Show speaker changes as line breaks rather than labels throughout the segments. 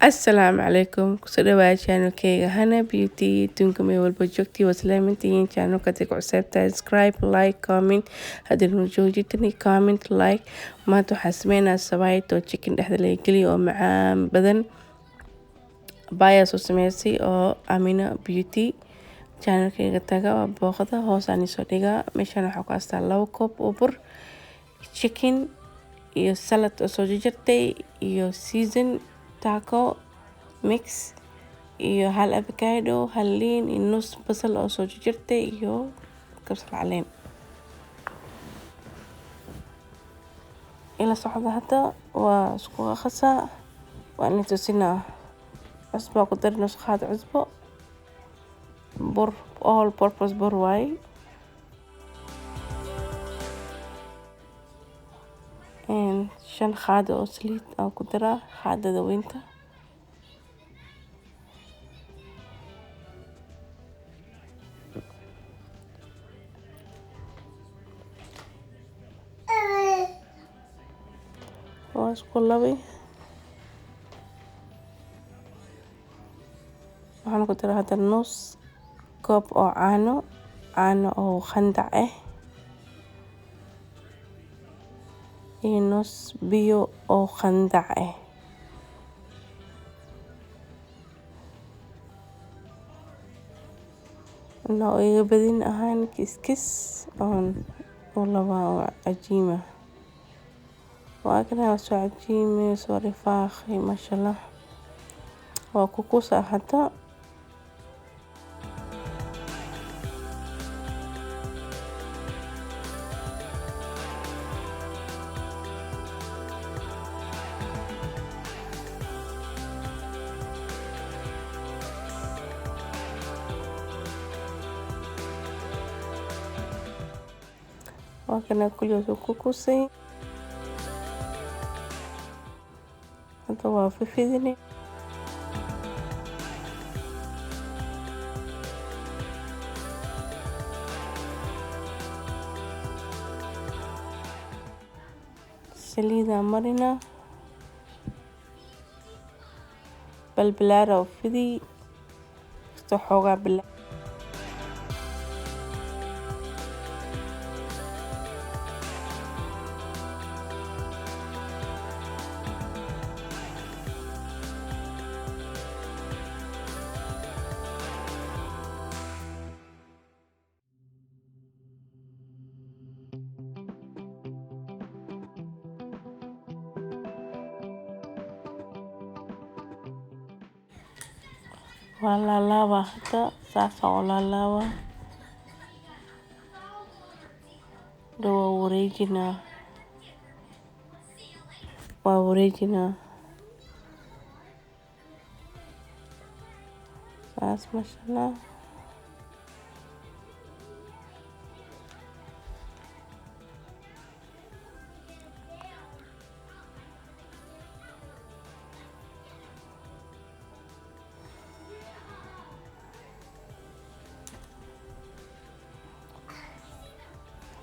Asalaamu calaykum, kusoo dhawaada channelkayga Hana Beauty. Adduunka meel walba joogtii waa salaamantihiin. Channelka hadii ku cusubtahay, subscribe, like, comment. Haddii nu joojitani, comment, like. Maanta waxaan sameynaa sabaayad oo chicken dhexda laga geliyo oo macaan badan. Baayaa soo sameysay oo Amina Beauty. Channelkayga taga, waa booqda, hoos aan isoo dhigaa. Meeshaan waxaa ku haystaa 2 koob oo bur, chicken iyo salad oo soo jarjartay, iyo season taco mix, iyo hal avocado, hal liin iyo nus basal oo soo jarjartay, iyo kabsar caleen. Ila socda hadda, waa isku qasaa, waa ina tusinaa. Cusbo ku dar, nus qaad cusbo. Bur all purpose bur waaye. 5 qaado oo saliid aan ku daraa, qaadada weynta. Waa isku labi. Waxaan ku daraa hadda nus koob oo caano, caano oo khandac ah, iyo nus biyo oo khandac ah. No iga badin ahaan, kiskis oon u labaa oo cajiima. Waa kana, waa soo cajiime, soo rifaaqi, maasha Allah. Waa ku kuusaa hadda. Waa kana, kulli soo ku kuusay. Hadda waa fifidini. Saliida marina, balbalaara u fidi kasto xoogaa bila. Waa laalaabaa hadda, saasaan u laalaabaa. Hadda waa wareejinaa, waa wareejinaa saas, maasha Allah.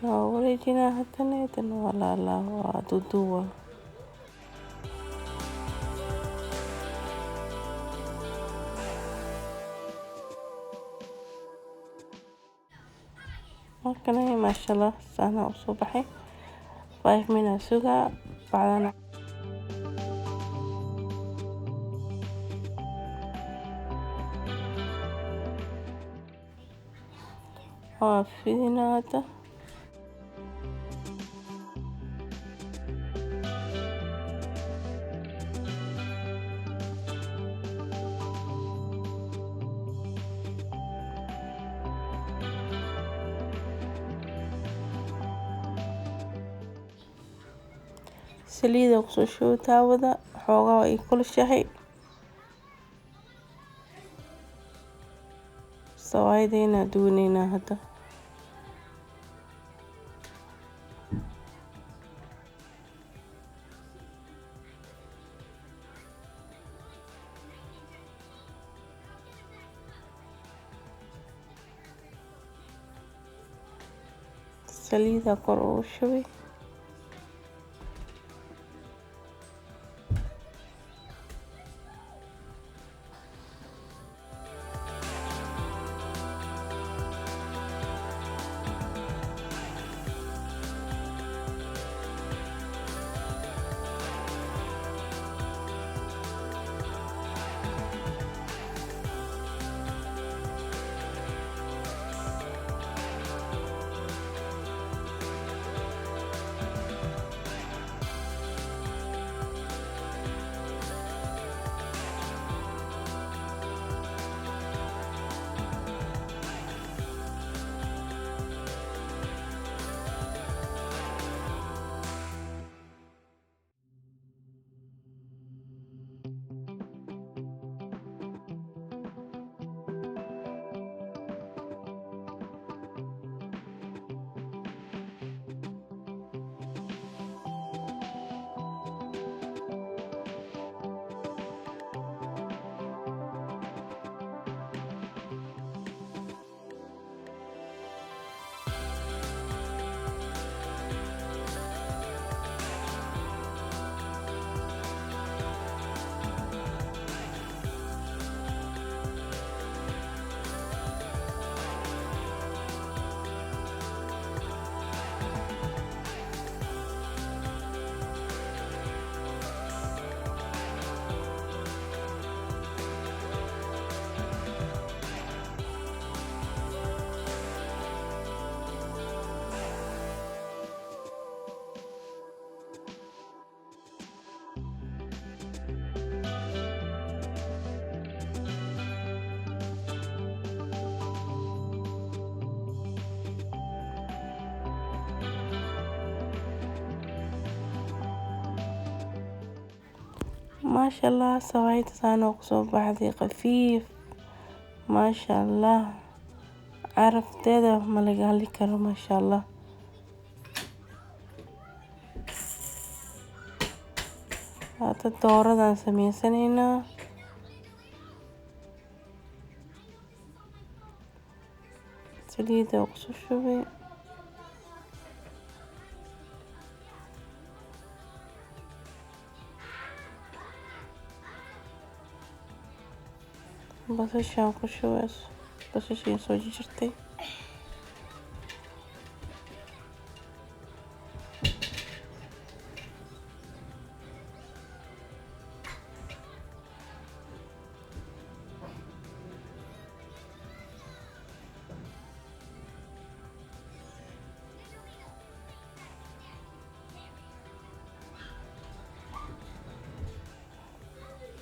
Waa wareejinaa haddana, haddana waa laalaabaa, waa duuduubaa. Markana, maasha Allah, saana usoo baxay. 5 minutes sugaa bacdana. Waa fidinaa hadda. Saliida kusoo shubi taawada, xoogaa waa ii kulushahay. Sawaayadayna duwaneynaa hadda. Saliida kor ugu shubi. Maasha Allah, sawaayadda saan oo kusoo baxday khafiif. Maasha Allah, carafteeda ma laga hadli karo. Maasha Allah. Hadda dooradaan sameysanaynaa. Saliida kusoo shubay. Basashaan ku shubay, basashii soo jirtay.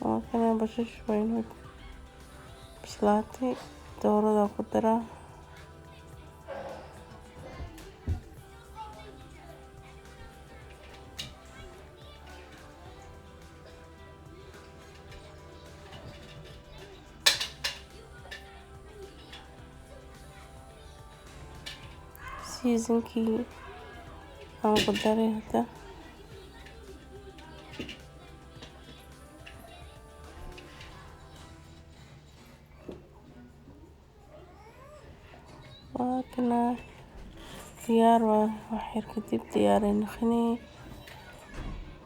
Waa kana basasha, waa inuu bislaatay. Doorada ku daraa. Seasonkii aan ku daray hadda. Waa kana, diyaar waa. Wax yar kadib diyaaray noqonay.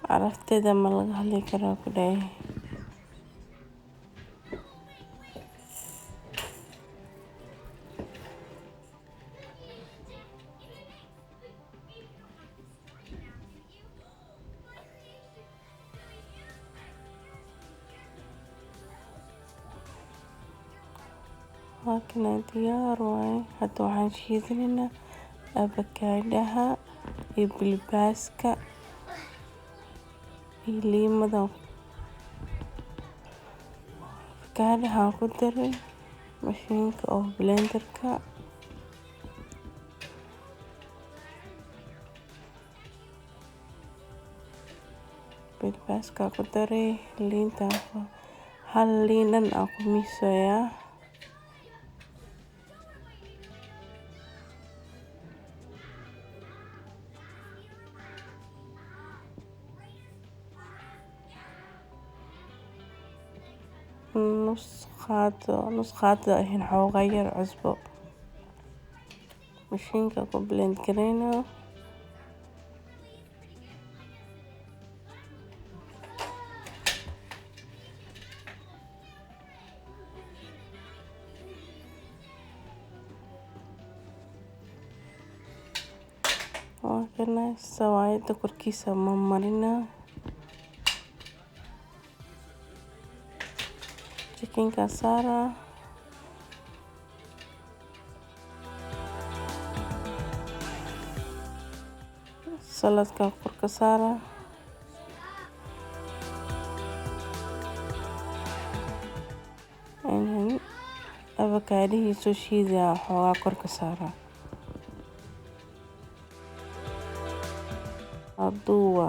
Carafteeda ma laga hadli karaa, ku dhahay. Waa kana, diyaar waaye. Hadda waxaan shiidanaynaa avocadaha iyo bilbaaska iyo liimada. Avocadaha ku daray mashiinka oo blenderka. Bilbaaska ku daray, liinta hal liin dhan aan ku miisayaa. Nus qaado, nus qaado ahayn, xoogaa yar cusbo. Mashiinka ku blend gareynaa. Waa kana, sawaayadda korkiisa ma marinaa. Chickenka saaraa. Saladka korka saaraa. Avocadihii soo shiidaa xoogaa korka saaraa. Duuba.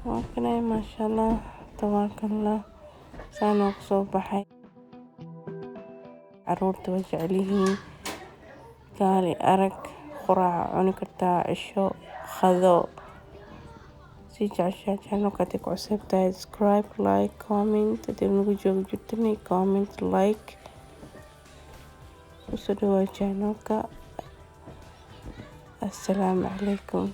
Waa kanay, maasha Allah, tabaarakallah, saanoo kusoo baxay. Caruurta way jecel yihiin. Kaali arag, quraaca cuni kartaa, cisho, qado si jeceshahay. Channelka hadii ku cusub tahay, subscribe, like, comment. Hadii nagu joogi jirtana, comment, like. Kusoo dhawaa channelka. Assalaamu calaykum.